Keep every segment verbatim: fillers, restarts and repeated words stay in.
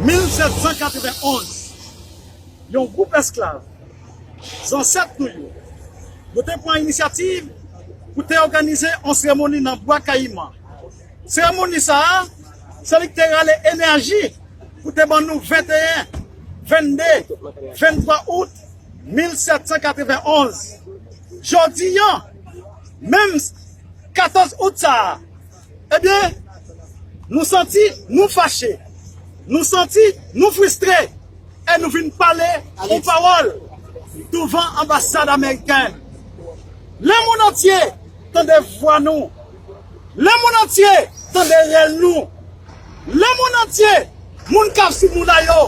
Mil sèt san katrevenn onz, yon gwoup esklav, zansèt nou yo, yo te pran inisyativ pou te òganize yon seremoni nan Bwa Kayiman. Seremoni sa a, se li ki te rale enèji pou te ban nou venteyen, vennde, venntwa out mil sèt san katrevenn onz. Jodi a, menm katòz out sa a, ebyen, nou santi nou fache, nou santi nou fristre, e nou vin pale yon pawòl douvan anbasad amerikèn. Lemonn antye tande vwa nou. Lemonn antye tande rèl nou. Lemonn antye, moun k ap sou moun la yo,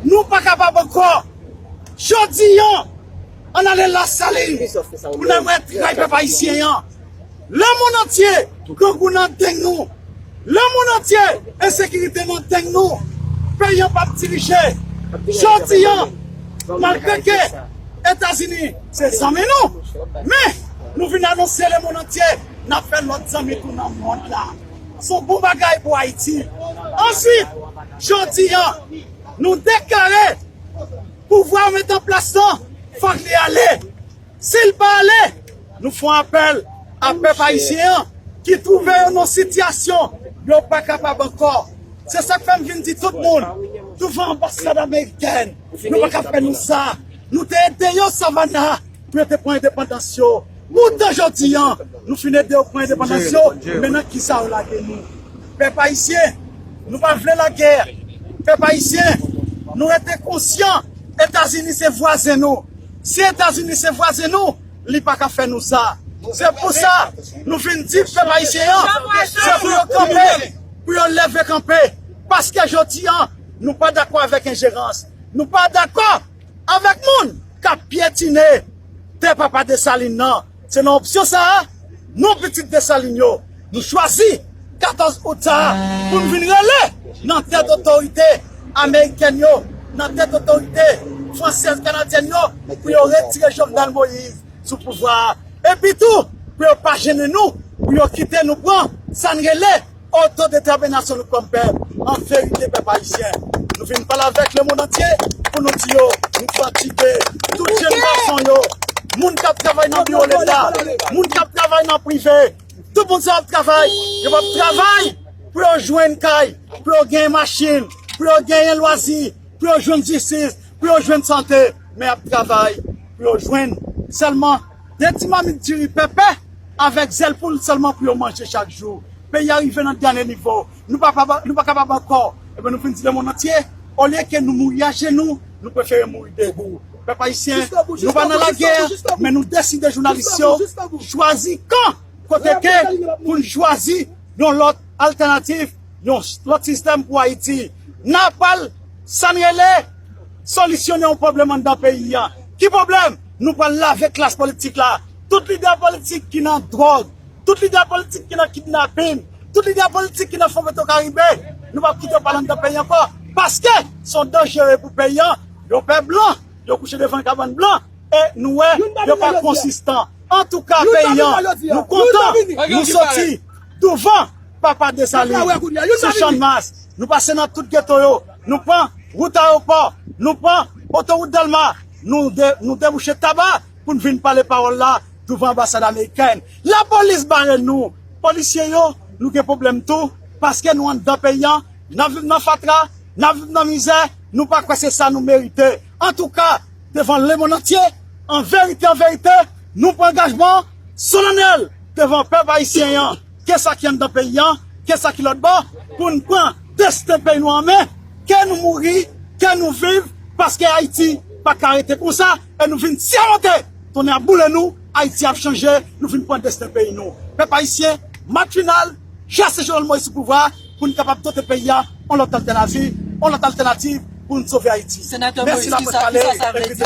nou pa kapab ankò. Jodi a, ann ale Lasalin pou n al wè tray pèp ayisyen an. Lemonn antye, grangou nan deng nou. Lemonn antye, ensekirite nan deng nou. Peyi an p ap dirije. Jodi a, malgre ke Etazini se zanmi nou, men nou vin anonse lemonn antye n ap fè lòt zanmi tou nan mond la. Se yon bon bagay pou Ayiti. Answit, jodi a, nou deklare pouvwa yo mete an plas lan, fòk li ale. Si l pa ale, nou fè yon apèl a pèp ayisyen an ki twouve yo nan sitiyasyon yo pa kapab ankò. Se sa k fè m vin di tout moun, douvan anbasad amerikèn, nou pa ka fè nou sa. Nou te ede yo Savannah pou yo te pran endepandans yo. Poutan jodi a, nou fin ede yo pran endepandans yo, men nan kisa yo lage nou? Pèp ayisyen, nou pa vle lagè. Pèp ayisyen, nou rete konsyan, Etazini se vwazen nou. Si Etazini se vwazen nou, li pa ka fè nou sa. Se pou sa, nou vin di pèp ayisyen an, se pou yo kanpe, pou yo leve kanpe. Paske jodi a, nou pa dakò avèk enjerans. Nou pa dakò avèk moun k ap pyetine tè papa Desalin nan. Se nan opsyon sa a, nou pitit Desalin yo, nou chwazi katòz out sa a pou n vin rele nan tèt otorite amerikèn yo, nan tèt otorite fransèz kanadyèn yo, pou yo retire Jovenel Moïse sou pouvwa a. Epi tou, pou yo pa jennen nou, pou yo kite nou pran sa n rele otodetèminasyon nou kòm pèp. An verite, pèp ayisyen, nou vin pale avèk lemonn antye pou nou di yo, nou fatige. Tout jèn gason yo, moun k ap travay nan biwo Leta, moun k ap travay nan prive, tout moun sa ap travay, yo p ap travay pou yo jwenn kay, pou yo genyen machin, pou yo genyen lwazi, pou yo jwenn jistis, pou yo jwenn sante, men y ap travay pou yo jwenn sèlman de ti mamit diri pèpè avèk zèl poul sèlman pou yo manje chak jou. Peyi a rive nan dènye nivo. Nou pa, pa, nou pa kapab ankò. Ebyen, nou vin di lemonn antye, olye ke nou mouri ajenou, nou prefere mouri debou. Pèp ayisyen, nou pa nan lagè, men nou deside, jounalis yo, chwazi kan kote ke pou n chwazi yon lòt altènatif, yon lòt sistèm pou Ayiti. N a pral, sa n rele, solisyone yon pwoblèm anndan peyi a. Ki pwoblèm? Nou pral lave klas politik la. Tout lidè politik ki nan dwòg, tout lidè politik ki nan kidnapin, tout lidè politik ki nan fon Petwokaribe, nou p ap kite yo pale anndan peyi ankò. Paske se yon danjere pou peyi a. Yo pè blan, yo kouche devan kabann blan, e nou wè yo pa konsistan. Antouka, peyi a, nou kontan, nou soti douvan papa Desalin, sou Channmas, nou pase nan tout geto yo, nou pran wout Ayewopò, nou pran otowout Dèlma, nou de, nou debouche Taba pou n vin pale pawòl la douvan anbasad amerikèn. Lapolis bare nou, polisye yo, nou gen pwoblèm tou, paske nou anndan peyi a, n ap viv nan fatra, n ap viv nan mizè, nou pa kwè se sa nou merite. Antouka, devan lemonn antye, an verite, an verite, nou pran angajman solanèl devan pèp ayisyen an, ke sa ki anndan peyi an, ke sa ki lòt bò, pou n pran desten peyi nou an men, ke nou mouri, ke nou viv, paske Ayiti pa ka rete konsa, e nou vin sèmonte, tonnè ap boule nou, Ayiti ap chanje, nou vin pran desten peyi nou. Pèp ayisyen, match final, chase Jovenel Moïse sou pouvwa a, pou n kapab dote peyi a yon lòt altènatif, yon lòt altènatif pou n sove Ayiti. Senatè Moïse, kisa, kisa sa vle di?